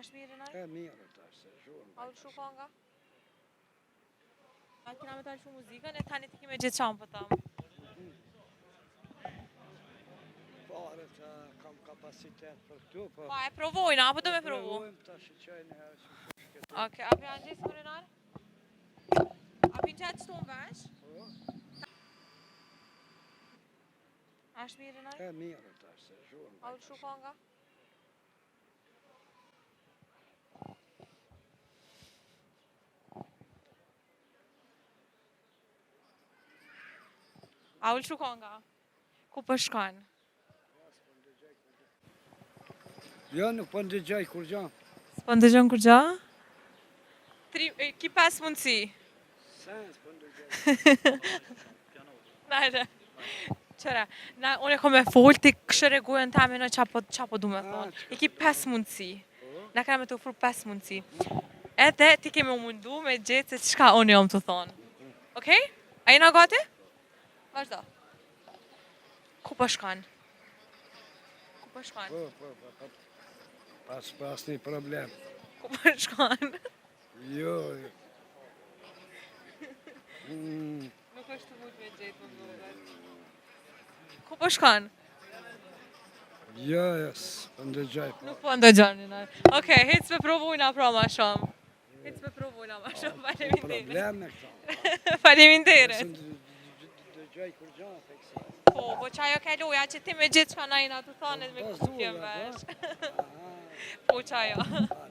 A është mirë Renar? E mirë tash, se zhurmë. A u lëshu konga? A kena me ta lëshu muzikën e tani ti ki me gjetë qa po tham. Pare të kam kapacitet për këtu, po... Po, e provojna, apo do me provu? Provojmë ta shiqojnë e që shkëtë. Okej, a po ja ngjesim Renar? A po i ngjet qëtu në vesh? Po, A është mirë Renar? e mirë tash, se zhurmë. A u lëshu konga? A u lëshu konga? Ku po shkon? Jo, nuk po ndëgjoj kurgjo. S'po ndëgjon kurgjo? Tri, e, ki pas mundësi. Sen s'po ndëgjoj. Nare. Qëra, na, unë e kom me fol, ti këshëre gojën tame në qa po, qa po du me thonë. I ki pes mundësi. Na kena me të ofru pes mundësi. Edhe ti ke me u mundu me gjetë se çka unë jam të thonë. Okej? A jena gati? Vazhdo. Ku po shkon? Ku po shkon? Po, po, po, po. Pas, pas një problem. Ku po shkon? Jo, jo. Mm, Nuk është të mujtë me gjetë, më duket. Ku po shkon? jo, jo, s'po ndëgjoj. Po. Nuk po ndëgjoni na. Okej, hec me provojna pra ma shumë. Hec me provojna ma shumë. Faleminderit. Problem me këto. Faleminderit. S'ndëgjoj kurgjo, theksa. Po, po qajo ke loja që ti me gjithë çka na jena të thonë me Po, kufje zura, po. vesh. Aha, Po qajo. pa.